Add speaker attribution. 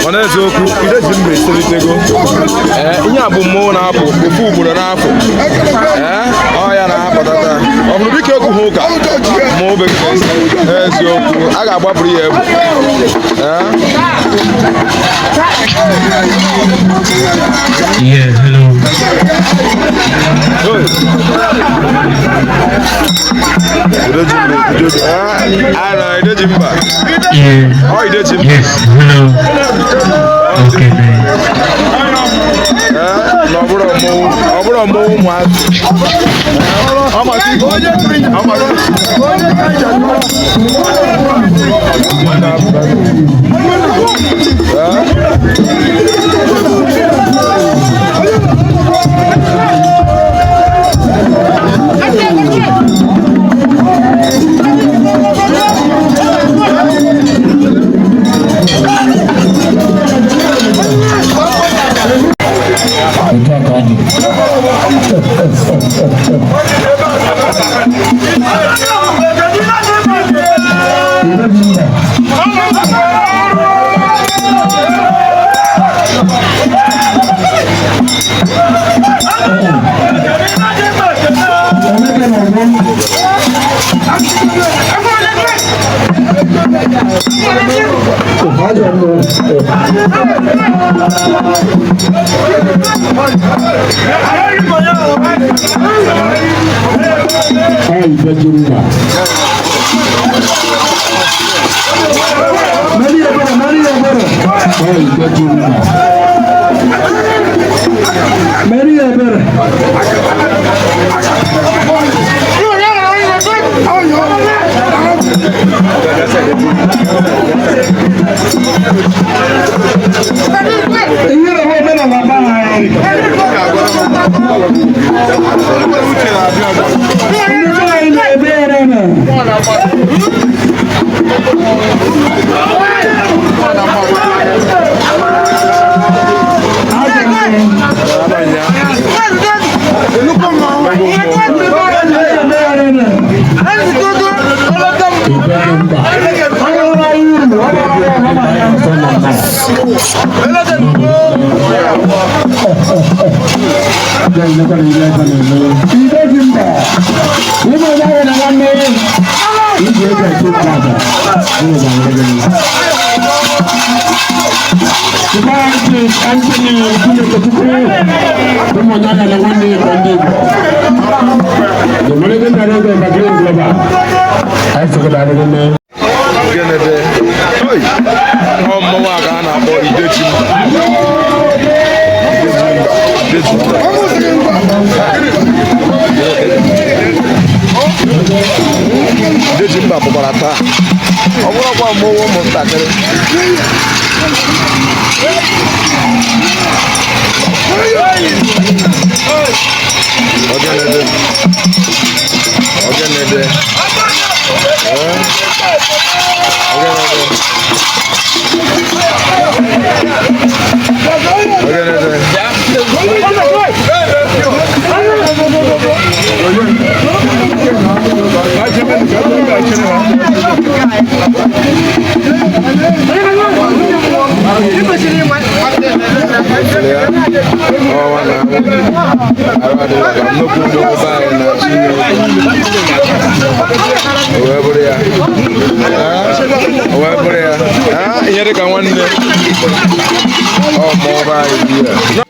Speaker 1: Mana eziokwu, Ideji Mba etolitego. Ee, ihe a bụ mmọnwụ na-apụ ofu ugboro n'afọ. Ee, ọ ya na-apụta taa. Ọ bụrụ biko ekwu ha ụka mmọnwụ bekee. Eziokwu, a ga-agbapụrụ ya egbe. Ee.
Speaker 2: Yeah, hello.
Speaker 1: Hey. Ideji Mba, Ideji, ee, a na Ideji Mba.
Speaker 2: Yeah.
Speaker 1: Ọ Ideji Mba.
Speaker 2: Yes, hello. Okay, nice.
Speaker 1: Ee, na ọ bụrụ mmọnwụ, ọ bụrụ mmọnwụ ụmụazị. Ọ masị, ọ masị. Ee.
Speaker 2: Otu a ka ọ dị.
Speaker 3: Mary Ebere. Ihe na omenala be anyị. Ndị be anyị na-eme ere. Ndị be anyị na-eme ere. Ọ bụrụ anyị uru, ọ bụrụ anyị Ideji Mba, ime onye ahụ na nwanne ya, iji ego ete mmadụ, Maazị Anthony Chinekechukwu, ụmụ onye ahụ na nwanne ya ka ndị Igbo. The Managing Director of Green Global. Anyị sịrị adịghị nne.
Speaker 1: Gịnị? Oi! Ọ mmọnwụ a ka a na-akpọ Ideji Mba. Ideji Mba. Ideji Mba. Ideji Mba pụkwara taa. Ọ bụrụkwa mmọnwụ ụmụntakịrị. Ọgẹnẹdẹ. Ọgẹnẹdẹ. Ee. Ọgẹnẹdẹ. Ọgẹnẹdẹ. Ya ọnwa na arụ adịghị ka nnukwu nnukwu be anyị na-achọ inye o wee bụrụ ya. Ee, o wee bụrụ ya. Ee, ihe dịka nwanne ọ mmọnwụ be anyị bi ya.